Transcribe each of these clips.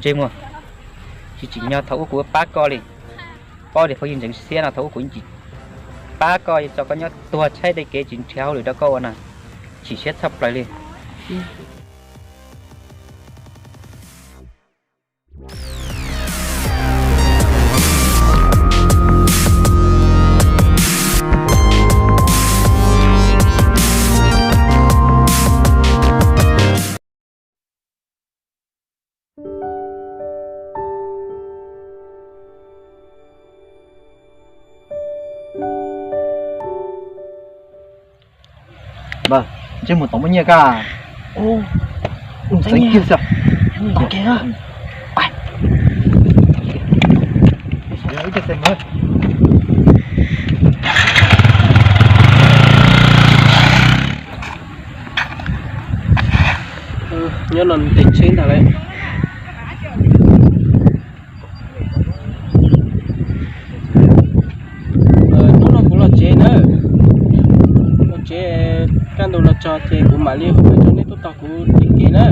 Ntsej muag, tsis tsim nyog thaum ub kuv pab koj li. Paub tias phooj ywg ntxeev siab no, thaum ub kuv yeej tsis pab koj, tso koj nyob tuag tshaib dej kev tsis nrhiav hauj lwm rau koj ua na. Chim siab tshaj plaws li. Ntsej muag tod muaj nyiaj kag. Txeev kiag xwb. Nyob no tes tsheb ntag lauj. Hnub no kuv los tsev na, los tsev, kaj ntug los tso ces kuv mam li hu peb rau nej tuaj tos kuv tim kev na.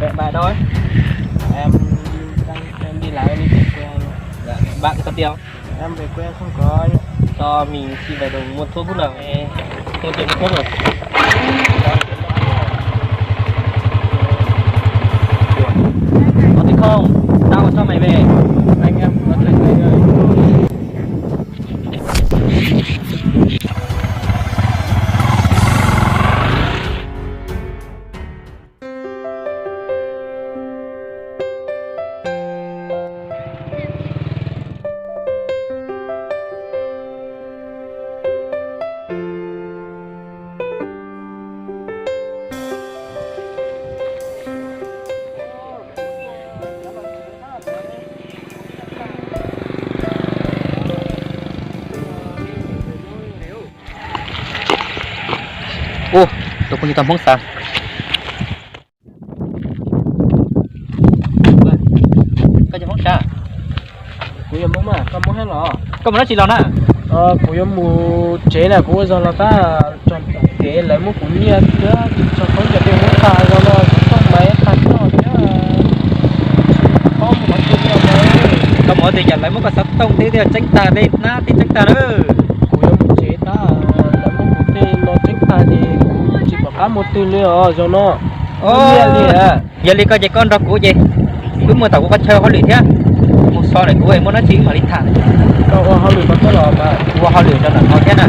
Bạn bạn thôi. Em, em đi làm, em đi về quê. Dạ, bạn có tiền không? Em về quê em không có. Cho mình xin vài đồng mua thuốc phút nào. Mua tiền mua thuốc rồi. Có tiền không? Tao còn cho mày về. Anh em có thể về rồi. Ub, tus phooj ywg tau Hmoob xav. Koj cov Hmoob xav. Kuv yog Hmoob mas koj Hmoob thiab los? Koj mus dab tsi los na? Kuv yuav mus tsev na, kuv ua zog los tab txog kev lawv muab kuv nyiaj thiab tso khaub ncaws tej muab tag zog no, kuv txoj maiv tag nrho thiab. Koj mus tias cas lawv muab koj xov tooj tej tseeb tag, tej hnab tej tseeb tag na. Kuv yuav mus tsev tab lawv muab kuv tej no tseeb tag ces kuv tsis pom qab mus twg li os zog no. Yog li koj ces koj nrog kuv ces wb mus tom kuv qhov chaw ua hauj lwm thiab. Mus so lawm kuv muaj dab tsi wb mam li tham. Koj ua hauj lwm koj tuaj los mas. Ua hauj lwm rau ntawm no thiab na.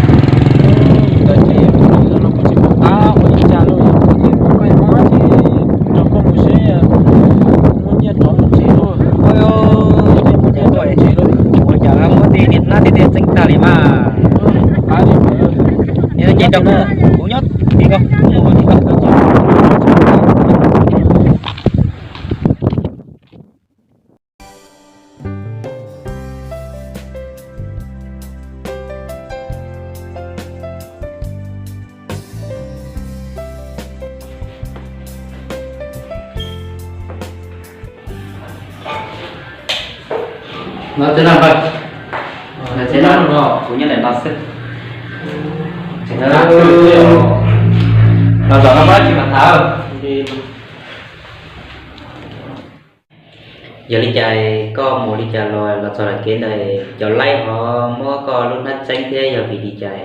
Ntawd ces kuv tsis pom qab ua li cas li, koj yuav mus ces nrog koj mus seb, muaj nyiaj rov mus tsev lauj. Ua li cas muab tej niag hnab tej tej tseeb tag li mas. Kuv nyob tim ko, kuv mus tim ko. No tsev no, no tsev no, kuv nyob ntawm no xwb. Los zaum no muaj dab tsi mas tham. Yog li cas koj mus li cas los los txog tom kev ntawd, cov laib ho muab koj lub hnab txeeb thiab, yog vim li cas?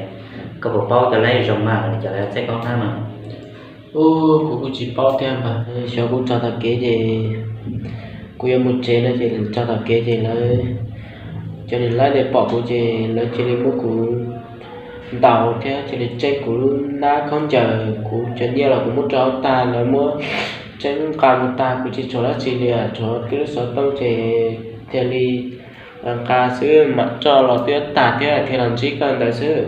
Koj puas paub cov laib zoo mas li cas lawv txeeb koj hnab no? Ub, kuv kuj tsis paub thiab mas, xyov kuv txog tom kev ces kuv yuav mus tsev no ces txog tom kev ces lawv, cov niag laib ntawd pom kuv ces lawv cia li muab kuv ntaus thiab cia li txeeb kuv lub hnab khaub ncaws, kuv cov nyiaj los kuv muab rau tag, lawv muab tseeb nqa mus tag, kuv tsis tshuav dab tsi li, tshuav tib lub xov tooj ces thiaj li nqa xwb, mam roj los twb tag thiab thiaj los ntsib koj ntawd xwb.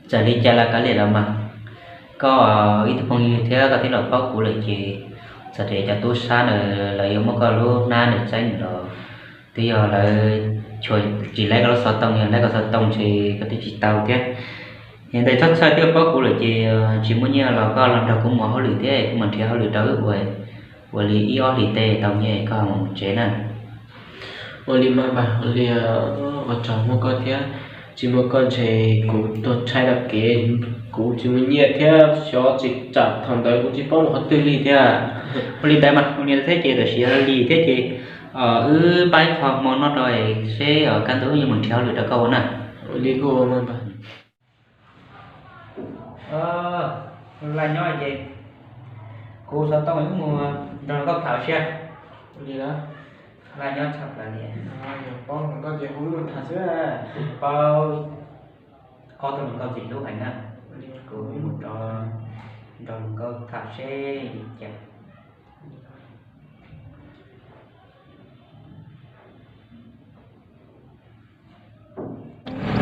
Txawm li cas los kav liam los mas, koj ib tug phooj ywg thiab koj twb los paub kuv lawm ces txawm tias cov tub sab ntawd lawv yuav muab koj lub hnab ntawd txeeb los twb yog lawv tsis laib koj lub xov tooj, yog laib koj xov tooj ces koj twb tsis tau thiab. Yog ntawd txhob txhawj, twb paub kuv lawm ces tsis muaj nyiaj los koj los nrog kuv mus hauj lwm thiab kuv mam nrhiav hauj lwm rau wb ua. Ua li ib ob hlis tej tau nyiaj koj mus tsev na. Ua li mas npawg, ua li, ua tsaug muaj koj thiab, tsis muaj koj ntshe kuv tuag tshaib tag kev, kuv tsis muaj nyiaj thiab xyov tsis tsam thaum ntawd kuv tsis paub mus qhov twg li thiab. Ua li ntawd mas kuv niam thiab ces tam sim li thiab ces wb pab ib qho hmo noj rau seb kaj ntug yuav mus nrhiav hauj lwm rau koj ua na. Ua li kuj ua mas npawg. Laj nyob ces kuv xov tooj wb mus nrog hluas nkauj tham ua si. Ua li laj nyob tshaj plaws li. Yog paub hluas nkauj ces hu wb mus tham xwb. Paub ob tug hluas nkauj ntxim hlub heev na. Kuv mus nrog hluas nkauj tham seb li cas.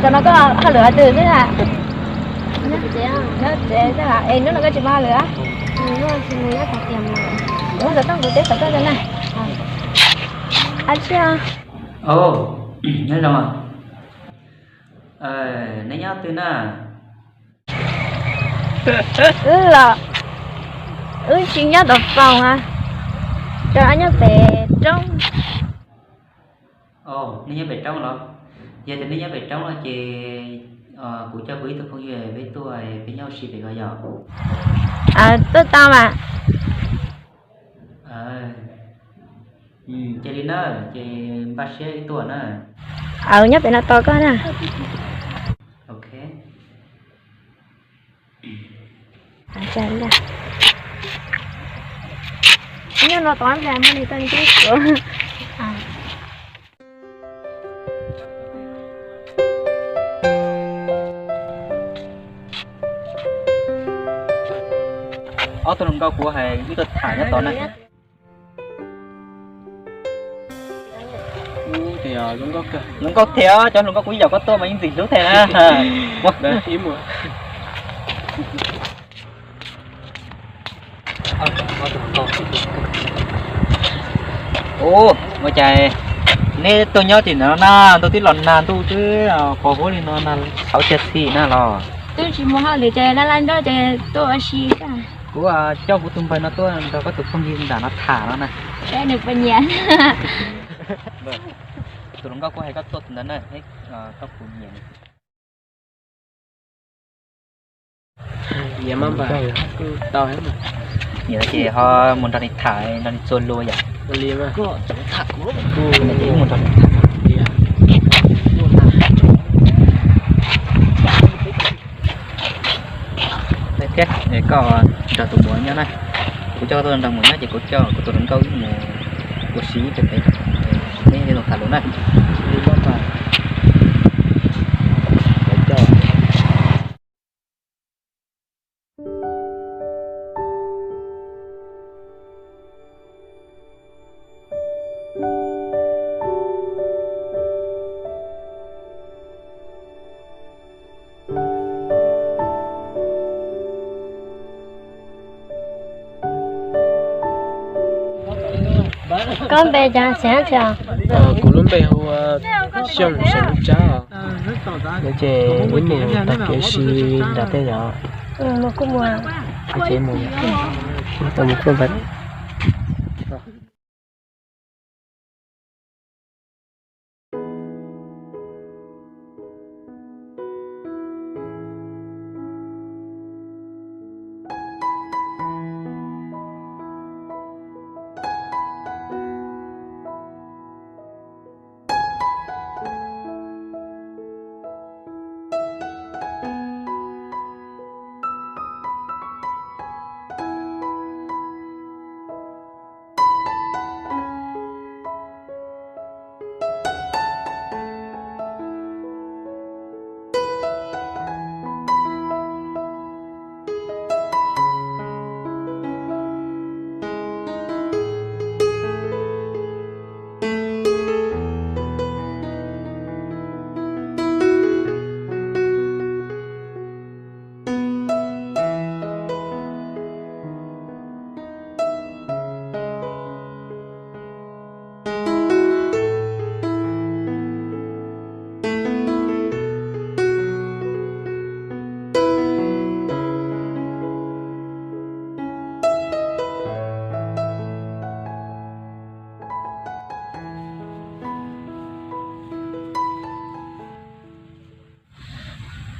Tam no koj hauj lwm qhov twg xwb na? Nyob tsev xwb. Es hnub no koj tsis muaj hauj lwm? Kuv xov tooj kuv teb xov tooj rau na. Ab tsi. Nyob zoo. Nej nyob twg na? Wb los wb tsis nyob tom faus, cov nyob pem roob. Nej nyob pem roob los? Yog tias nej nyob pem roob no ces kuv coj kuv ib tug phooj ywg peb tuaj peb nyob ua si pem ko yog? Tuaj tau mas. Cia li na, ces npaj siab ib tuaj na. Aws, nyob pem no tos koj na. Ok. Nyob no tos muaj li tau li teb. Ob tug hluas nkauj kuv hais wb tuaj tham nyob tod na. Zoo nkauj thiab, cov hluas nkauj kuv yaum koj tuaj mas yeej ntxim hlub thiab na. Ua cas neb tuaj nyob tim no na, ntuj twb los nag ntuj twb qhuav huab li no na, txhaum tiag xwb na los. Twb tsis muaj hauj lwm ces laj laj nyob ces tuaj ua si. Kuv coj kuv tus npawg no tuaj nrog koj tus phooj ywg nram no tham no na. Nws puas nyiam? Tus hluas nkauj kuv hais koj tuaj tus ntawd na, koj puas nyiam? Nyiam mas npawg, kuj tau. Nyiam ces ho mus nrog nws tham, nrog nws txuas lus yom. Mus nrog nws tham. Thiab koj nrog tus muam nyob na, kuv coj koj tuaj nrog mus nyob ces kuv coj kuv tus hluas nkauj wb mus ua si ib pliag pem, peb los tham lus na. Koj npe cas xeem tsi? Kuv lub npe hu ua Xyooj Xeem Tsab. Ces wb mus tag kev si nram tej yom. Ces mus, tau mus kuj npawg.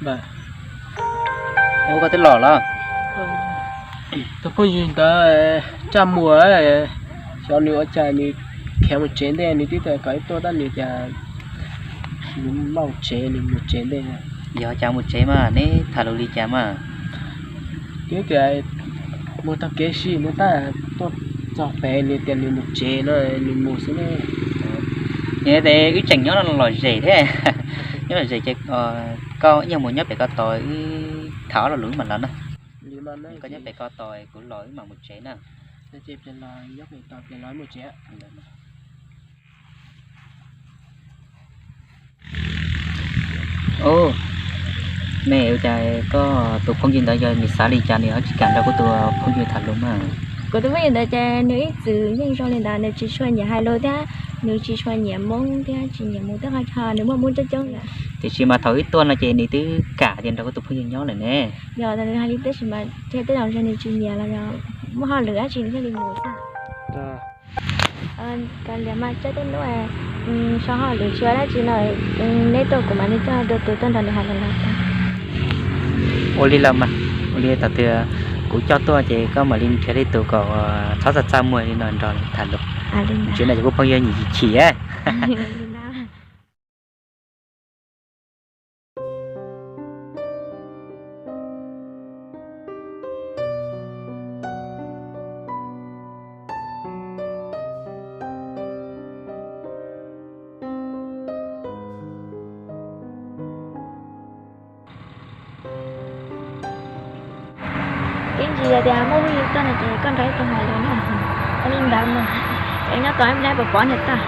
Ua koj twb los los. Tus phooj ywg ntawd tsaj muag, xyov nws ua cas nws khiav mus tsev ntej, nws twb tias kom wb tuaj tab nws cas nws mus tsev, nws mus tsev ntej. Yog cas mus tsev mas neb tham lus li cas mas? Twb tias mus taug kev si no tab tuaj txog pem nws tias nws mus tsev no, nws mus xwb ne. Yog tes wb tseem nyob no lom zem thiab, nyob lom zem ces koj nyiag mus nyob pem ko tos wb tham ob lo lus wb mam los na. Koj nyob pem ko tos kuv los wb mam mus tsev na. Ub, ne ua cas koj tus phooj ywg ntawd yog nws xav li cas nws ho tsis kam nrog kuv tus phooj ywg tham lus mas? Kuv tus phooj ywg ntawd ces nws ib txwm yeej zoo li ntawd, nws tsis tshua nyiam hais lus thiab, nws tsis tshua nyiam Hmoob thiab tsis nyiam mus tej qhov chaw nws muaj Hmoob coob coob lawm. Tiam sis mas thaum wb tuaj no ces nws twb kam tias nrog kuv tus phooj ywg nyob lawm ne. Yog nws hais li tab sis mas tej zaum ntshe nws tsis nyiam los yog muaj hauj lwm dab tsi nws thiaj li mus xwb. Kav liam mas tsaib tej hnub so hauj lwm tsis ua dab tsi no, neb tuaj kuv mam li coj dua tus tuaj nrog nws hais lus los tau. Ua li los mas, ua li thaum twg kuv coj tuaj ces koj mam li nrhiav li tus kom txhob txaj txaj muag li no nrog tham lus. Tsis no ces kuv phooj ywg nyiam chim chim. Ib ntsis yog tias muaj phooj ywg tuaj no ces koj nrog ib tug hais lus na. Ua li ntawd mas, es nyob tos ib pliag puas pom niam tag.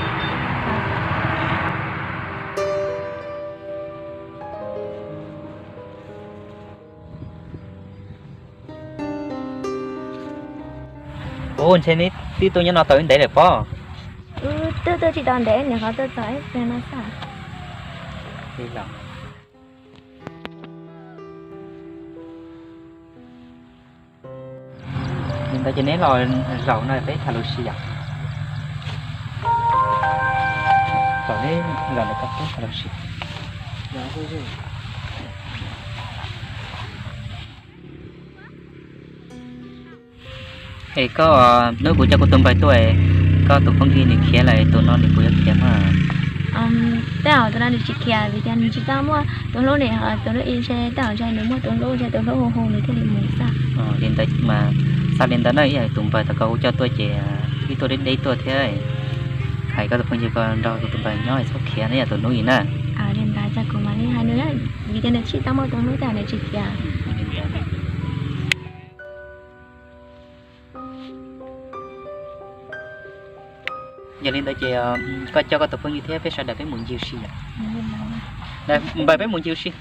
Ub, ntshe neb twb tuaj nyob no tau ib ntev lawm pob? Wb twb tuaj tsis tau ntev, nyuam qhuav tuaj txog ib pliag no xwb. Li ntawd ces neb los zaum no peb tham lus si yom? Zaum neb los ntawm ko peb tham lus si. Es koj, hnub kuv coj kuv tus npawg tuaj, koj tus phooj ywg nws khiav lawm, tus no nws puas yuav khiav mas? Tej zaum tus no nws tsis khiav vim tias nws tsis tau muaj tus hlub li, ho tus hlub ib ntshe tej zaum ntshe nws muaj tus hlub, ntshe tus hlub hu hu nws thiaj li mus xwb. Li ntawd mas, xav li ntawd na, ib yam tus npawg tom ko kuv coj tuaj ces wb tuaj deb deb tuaj thiab. Hais koj tus phooj ywg ko nrog kuv tus npawg nyob txhob khiav na yom tus hnub ib na. Li ntawd ces kuv mam li hais nws, vim tias nws tsis tau muaj tus hlub tej zaum nws tsis khiav. Yog li ntawd ces koj coj koj tus phooj ywg thiab peb sawv daws peb mus ncig si yom. Npawg, peb mus ncig si.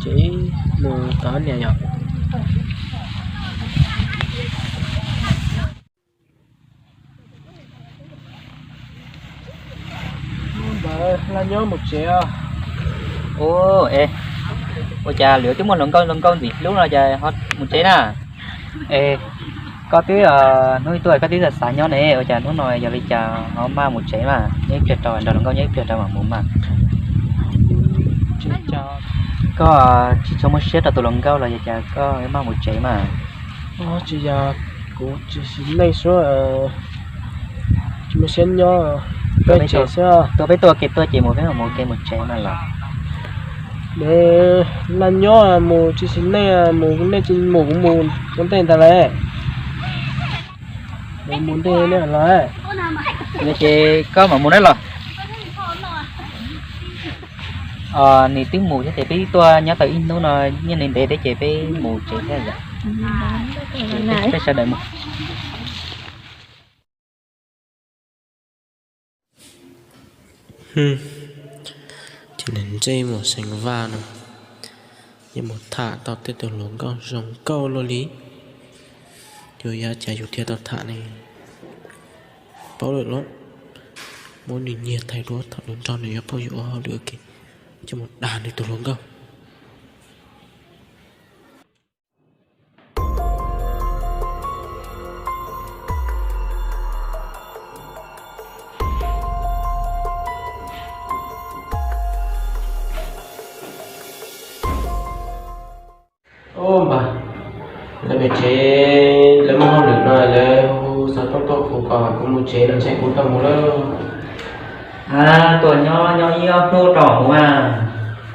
Ces mus tod niam yom. Npawg, laj nyob mus tsev os. Ua, es, ua cas lwm twb muaj hluas nkauj hluas nkauj ntxim hlub no cas ho mus tsev na? Es, koj twb, hnub ib tuaj koj twb xav xav nyob ne, ua cas hnub no yog li cas ho maj mus tsev mas? Nyob ib pliag rau, nrog hluas nkauj nyob ib pliag rau mam mus mas. Tsis tau, Koj tsis tshua muaj siab rau tus hluas nkauj los yog cas koj maj mus tsev mas? Tsis yog, kuv tsis sim neej suab, tsis muaj siab nyob, peb tsev xwb. Tuaj peb tuaj ua ke tuaj ces mus peb mus ua ke mus tsev mas los. Laj nyob mus tsis sim neej, mus nej tsis mus kuv mus ua ntej ntag lauj. Mus ntej nej los. Yog ces koj mam mus nawb los. Nws twb mus thiab ces peb tuaj nyob tau ib hnub no, nyob li ntev thiab ces peb mus tsev thiab yom. Peb sawv daws mus. Ces nws ntsej muag seev vaj no, yeej mus tham tau tej tus hluas nkauj zoo nkauj luaj li. Yuav yav cas yus thiaj tau tham ne? Paub lawm los, muab nws nyiag thaij duab thaum nws nrog nws yuav phooj ywg ua hauj lwm ua ke, coj mus dag nws tus hluas nkauj. Ub, npawg, lawv pem tsev lawv muaj hauj lwm no, lawv hu xov tooj tuaj qhuas kom kuv mus tsev no, ntshe kuv tau mus lawm. Tuaj nyob nyob ib ob hnub rau mus mas.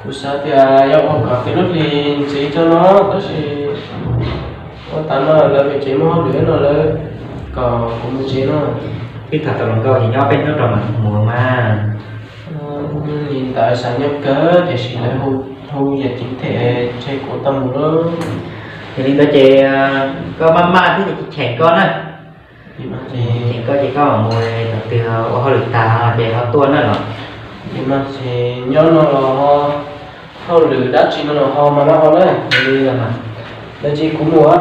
Kuv xav tias yuav ua kom tej lub hlis ntxiv tso no, tab sis ua tas no lawv pem tsev muaj hauj lwm no, lawv kom kuv mus tsev no. Twb tham tau hluas nkauj ces nyob peb hnub rau mam mus mas. Li ntawd xav nyob kawg tiam sis lawv hu yam ceev them, ntshe kuv tau mus lawm. Yog li ntawd ces koj maj maj thiab ces tsis cheem koj na. Cheem koj ces koj mam mus, thaum twg ua hauj lwm tag ces ho tuaj na los. Nyob no los hauj lwm dab tsi no los ho mas no ho na. Dab tsi kuv mus.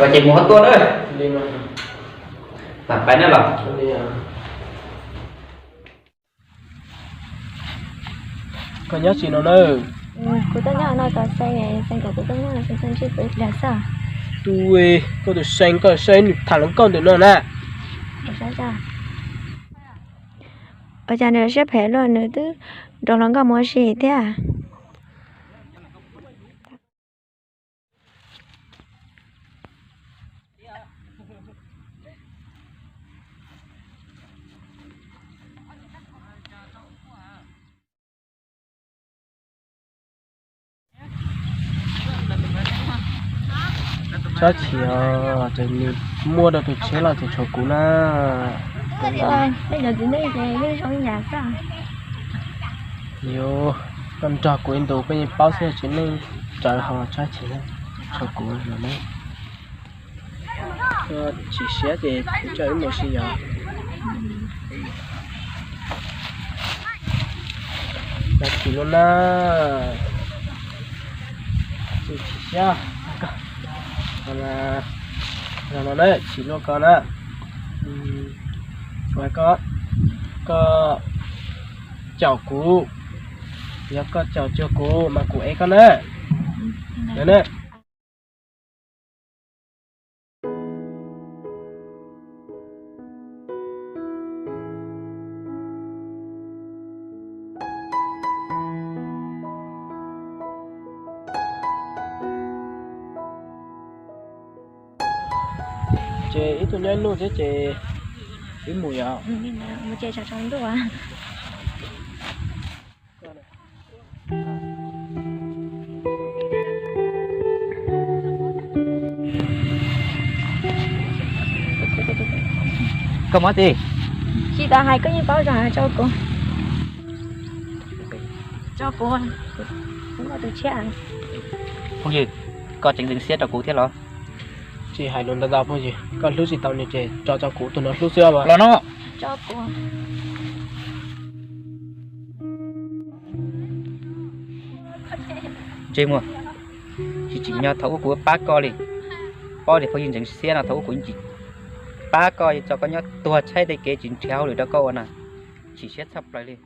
Ces mus ho tuaj na. Mam pais na los. Koj nyob tsis no na? Kuv tuaj nyob no tos Xeeb, Xeeb kom kuv tuaj nyob no, Xeeb ntsib kuv ib pliag xwb. Tub, koj tus Xeeb, koj saib nws tham hluas nkauj ntawm no na. Ua cas nws siab phem luaj, nws twb nrog hluas nkauj mus ua si thiab. Tsob txhim os, ces nws muaj rau tus tsheb los ces tshuav kuv na. Yuav, koj nrog kuv ib ntus koj yeej paub xwb, tsis neej tsawv ho tsob txhim, tshuav kuv los ne. Chim siab ces kuv coj wb mus si yog. Yog chim luaj na. Chim siab. Yog no na, chim luaj koj na. Koj, koj caum kuv, yog koj caum cuag kuv mas kuv ev koj na. Ces ib tug nyob ib lub thiab ces wb mus yom. Mus ces tsam tsaus ntuj. Koj muab tij. Tsis tas hais koj yeej paub zoo tso kuv. Tso kuv, kuv muaj tus tshiab. Phooj ywg, koj tseem ntxeev siab rau kuv thiab los? Tsis hais lus ntau ntau phooj ywg, koj hlub tsis tau nws ces tso tso kuv tus no hlub xwb los no. Tso kuv. Ntsej muag, tsis tsim nyog thaum ub kuv pab koj li. Paub tias phooj ywg ntxeev siab no thaum ub kuv tsis pab koj, tso koj nyob tuag tshaib tej kev tsis nrhiav hauj lwm rau koj ua na. Chim siab tshaj plaws li.